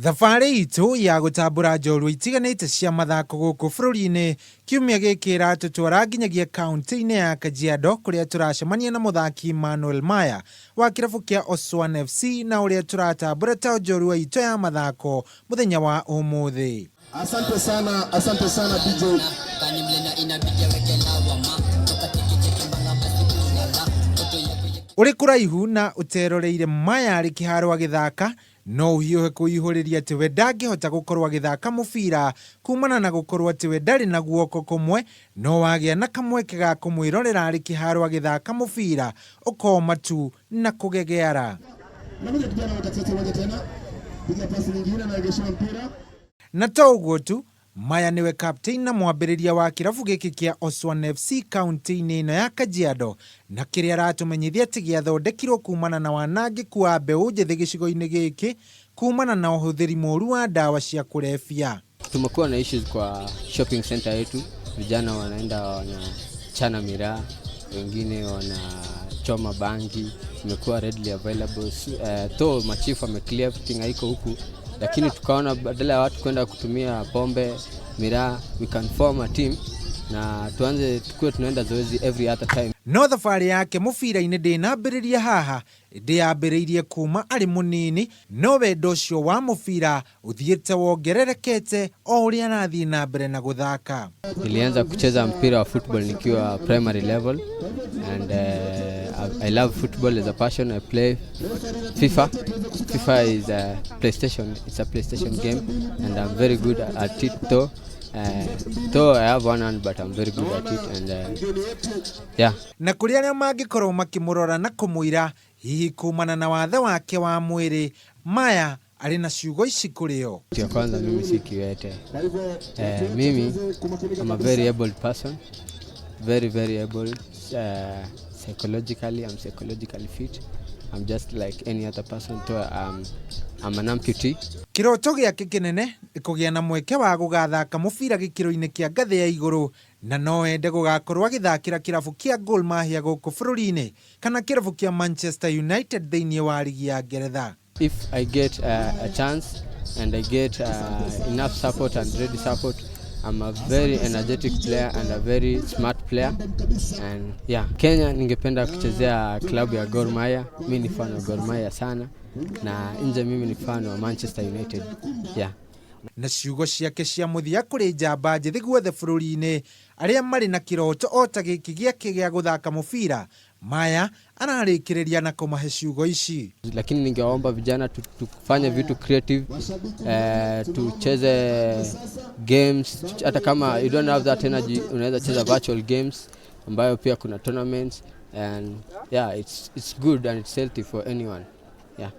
Thabarĩ itũ ya gũtambũra njorua itiganĩte cia mathako gũkũ bũrũri-inĩ kiumia gĩkĩ ĩratũtwara nginyagia kaunti-inĩ ya Kajiado kũrĩa tũracemania na mũthaki Manuel Maya wa kĩrabu kĩa Oswan FC na ũrĩa tũratambũra ta njorua itũ ya mathako mũthenya wa ũmũthĩ. Asante sana, asante sana DJ. Ũrĩ kũraihu na ũteroreire Maya arĩ kĩharo agĩthaka no ũhiũhe kũihũrĩria atĩ we ndangĩhota gũkorwo agĩthaka mũbira kumana na gũkorwo atĩ we ndarĩ na guoko kũmwe, no wagĩa na kamweke ga kũmwĩrorera arĩ kĩharo agĩthaka mũbira ũkoma tu na kũgegeara. Nakuja kijana wa katikati uwanja tena. Piga pasi nyingine na regeshewa mpira. Na to ũguo tu, Maya nĩwe captain na mwambĩrĩria wa kĩrabu gĩkĩ kĩa Oswan FC kaunti-inĩ ĩno ya Kajiado, na kĩrĩa aratũmenyithia atĩ gĩathondekirwo kumana na wanangĩku wa mbeũ njĩthĩ gĩcigo-inĩ gĩkĩ kumana na ũhũthĩri mũru wa ndawa cia kũrebia. Tumekuwa na issues kwa shopping center yetu, vijana wanaenda wanachana miraa, wengine wanachoma bangi, imekuwa readily available. Though machifu ame clear everything haiko huku, lakini tukaona badala ya watu kwenda kutumia pombe, miraa, we can form a team na tuanze tukuwe tunaenda zoezi every other time. No thabarĩ yake mũbira-inĩ ndĩnambĩrĩria haha, ĩndĩ yambĩrĩirie kuma arĩ mũnini, no wendo ũcio wa mũbira ũthiĩte wongererekete o ũrĩa arathiĩ na mbere na gũthaka. Nilianza kucheza mpira wa football nikiwa primary level and I love football as a passion. I play FIFA. FIFA is a PlayStation. It's a PlayStation game and I'm very good at it though. Though I have one hand, but I'm very good at it and yeah. Na kũrĩ arĩa mangĩkorwo makĩmũrora na kũmũira hihi kumana na wathe wake wa mwĩrĩ, Maya arĩ na ciugo ici kũrĩ o. Kitu ya kwanza, mimi si kiwete. Mimi I'm a very able person. Very, very able. Psychologically, I'm psychologically fit. I'm just like any other person. Though I'm an amputee. Kĩroto gĩake kĩnene nĩ kũgĩa na mweke wa gũgathaka mũbira gĩkĩro-inĩ kĩa ngathĩ ya igũrũ, na no ende gũgakorwo agĩthakĩra kĩrabu kĩa Gor Mahia gũkũ bũrũri-inĩ kana kĩrabu kĩa Manchester United thĩinĩ wa rigi ya Ngeretha. If I get a chance and I get enough support and ready support, I'm a very energetic player and a very smart player. And yeah, Kenya ningependa kuchezea klabu ya Gor Mahia. Mimi ni fan wa Gor Mahia sana, na nje mimi ni fan wa Manchester United. Yeah. Na ciugo ciake cia mũthia kũrĩ njamba njĩthĩ guothe bũrũri-inĩ arĩa marĩ na kĩroto o ta gĩkĩ gĩake gĩa gũthaka mũbira, Maya ararĩkĩrĩria na kũmahe ciugo ici. Lakini ningewaomba vijana tufanye vitu creative, tucheze games. Hata kama you don't have that energy, unaweza cheza virtual games ambayo pia kuna tournaments and yeah, it's good and it's healthy for anyone, yeah.